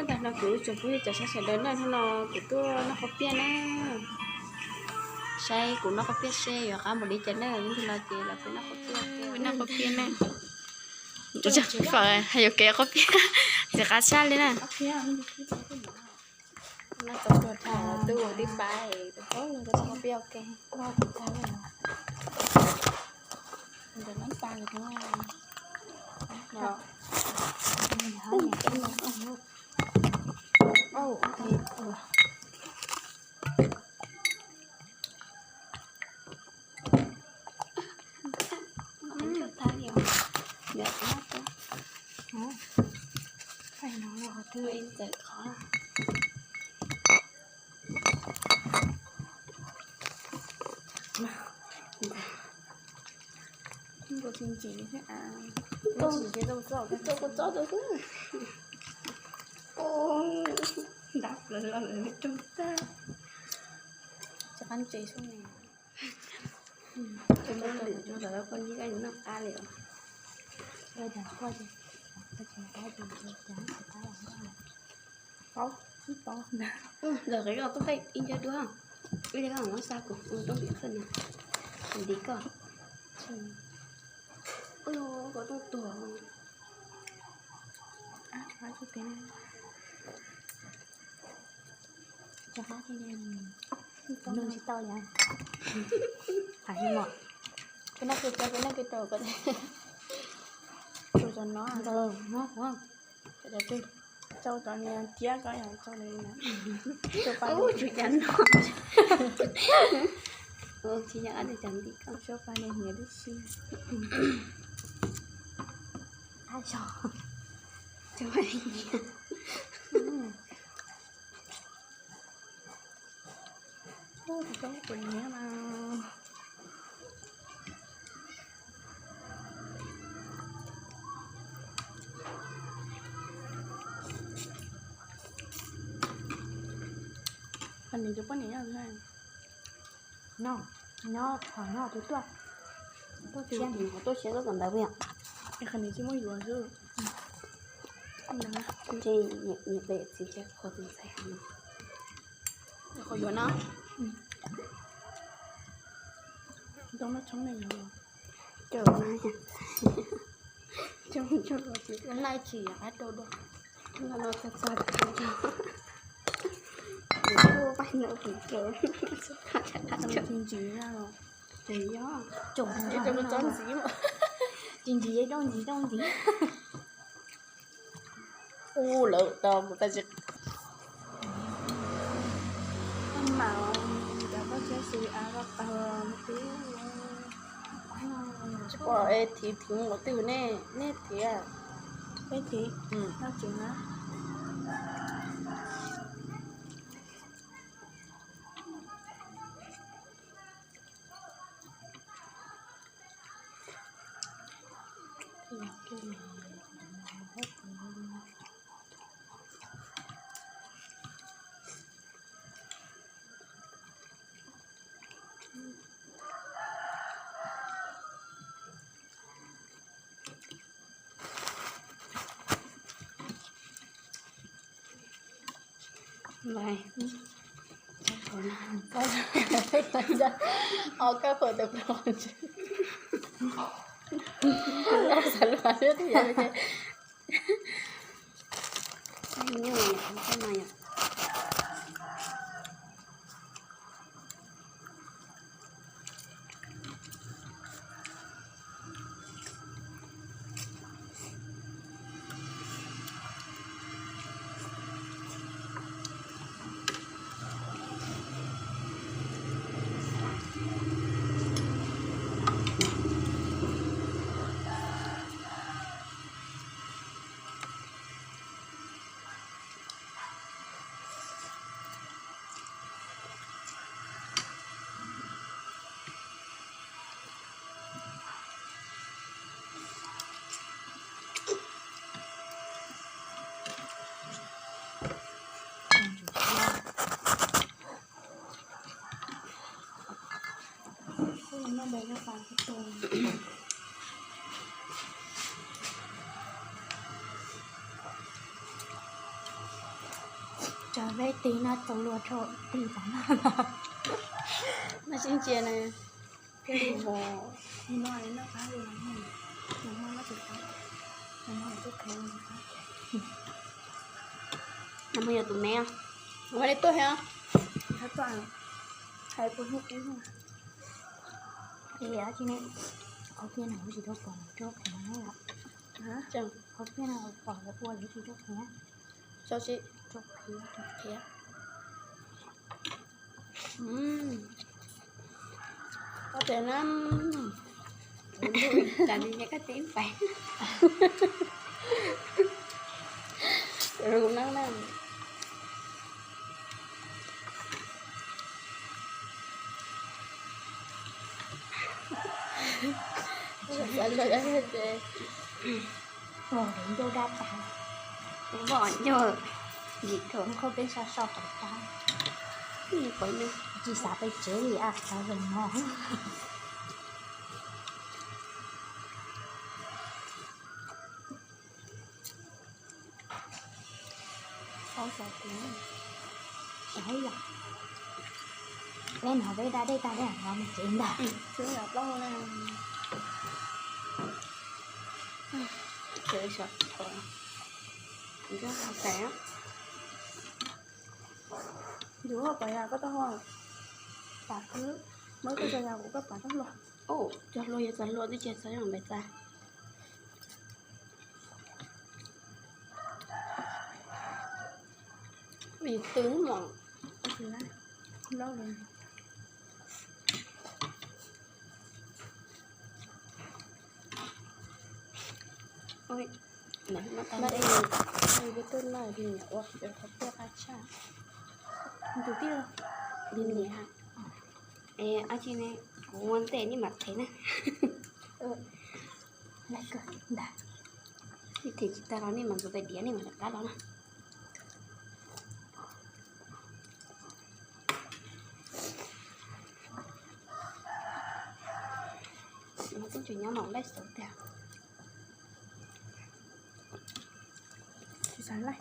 Tag no kuv tsoom phooj ywg cov sawv daws na, hnub no kuv tuaj noj khaub piaj na. Saib kuv noj khaub piaj seb yuav qab npaum li cas na, hnub no ces los kuv noj khaub piaj, noj khaub piaj na. Fawm hais yuav kev khaub piaj, tsis qab tshaj li na. Noj tau tuag thaum twb ua tib pab, noj khaub piaj ua ke. Ntab plaws los lawv roog tag. Cov qab ntses xwb ne. Cov qab ntses rau lawv koj ntsib koj noj qab li os. Lawv qab los ib qe ib ncag dua, ib ncag xa kuv rooj tim khawb na, ntiv koj. Ub, koj rooj tuag. Cov qab tsis tau li. Hais li mos, peb noj kawg rau, peb noj kawg rau, rau cov no, rau cov niag tiab ko, rau li na. Ub, tsum cas no. Tsis yog ob tug cov ntiv ko, suab pab niag hniav tib si. Qhov niam cov poj niam nyob no, nyob qhov no tus tuaj, tuaj siab, tuaj siab tuaj tom ntawd puas yog? Qhov niam tsis muaj yuav xwb. Ntshe niam tais txiv ntshe qhuas tus ntxhais heev. Qhuas yuav no. Tau noj tshoob ne yog. Coob coob los tsis noj tsis qab rau dua. Noj no txog txog kuv kuj pais no kuv rau. Tsis ntsis na los. Ces yog. Tsis ntsis, tsis ntsis, tsis ntsis. Ub, lawv tau kuv tsis. Mas cov koj thiab xwb av koj tau tib. Tsis pom es thiv thiv mus qhov twg ne, nej thiv. Peb thiv, noj tsev na. Ob kab phaum tawm plaws qhov ntsis. Xav luag xwb twb yog li ces. Cov peb tig no tau luag rau tig tom no. No sib ntsia na. Thiab li mos, no no qab li no, no muaj no tsis qab, no muaj tus qab. No muaj yog tus me, muaj li tuaj thiab. Hais puas hnub ib. Qhov kiag no kuv tsis tau pom lawv rau qhov no yom. Qhov kiag no pom lawv ua lawv tsis rau qhov. Tso si rau qhov, rau qhov. Qhov tias na, cas li cas koj tib pais rau kuv noj na. Xav luag ces vos ncauj dab tas, vos ncauj yim rau koj peb sab so tom qab. Tsis xav pais tsev li a, xav zoo no. Saib yom, peb no peb da dej tag peb mam mus tsev ntag. Yus pais yas koj tau, pam khwb, muab koj tso yas kuv koj pam tau hluas. Cov hluas yog txog hluas twb tsis txog yog npais txag. Vim twb mom. Mas ej, ej, peb tuaj noj li niam ua qhov tiaj qab tshaj. Tus tij li niam. Es, ab tsi ne, kuv ua ntej nej mam them na. Nej them tsis tag los nej mam ntxuav tais diav nej mam rov qab los na. Twb tseem nyob mam laij xauv tiag. Tsis xav laij.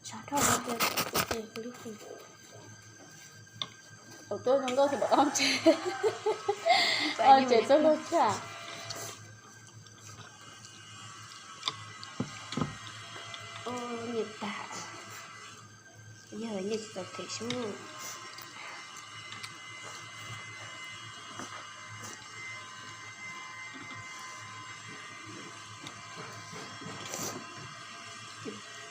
Sov dhau tias kuv ces kuv li kuv. Ua tuaj zoo nkauj tsis pom qab tsev, qab tsev txog luag tshaj. Nyiam tag, yog nyiam tsis tau them sub.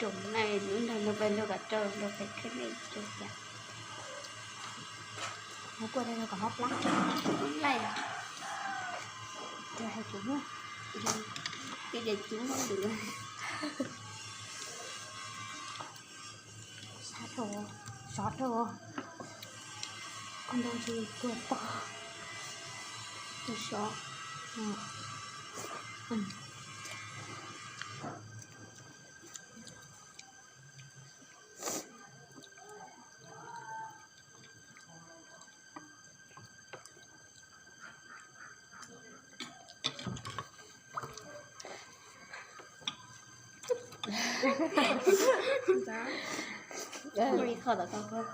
Room na, lub nrog no pais nrog kom rau nrog pais khwb nej rau cas. Kuaj rau kom hab plab. Laij. Rau hais kuv na. Ces ces cub hab lwm. Sov rau, sov rau. Koj ntau tsis tuag tog. Sov. Ua li qho tom koj,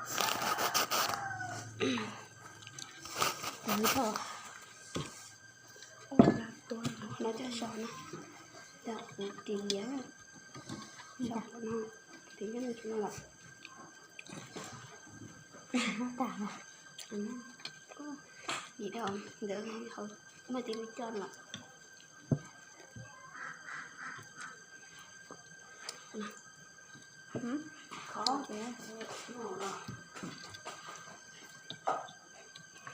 ua li qho. No coj so na, kuv ris liab, so no, ris liab no tsis no los. Tag na. Vim rau ntawd hauv muaj tib lub coj no. Khov ces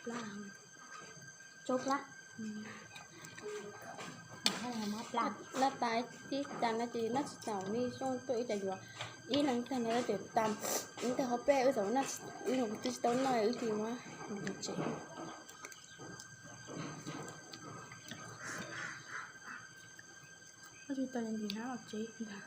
plab, tsau plab. Noj tas ib cas no ces noj tsis tau, nej xyoo tuaj ib cas yuav ib leeg tag no ces tas, ib tag hauv peb wb tau noj, wb twb tsis tau noj wb tig muab tsev. Koj tsis tau ntim hnab los tsev ntag.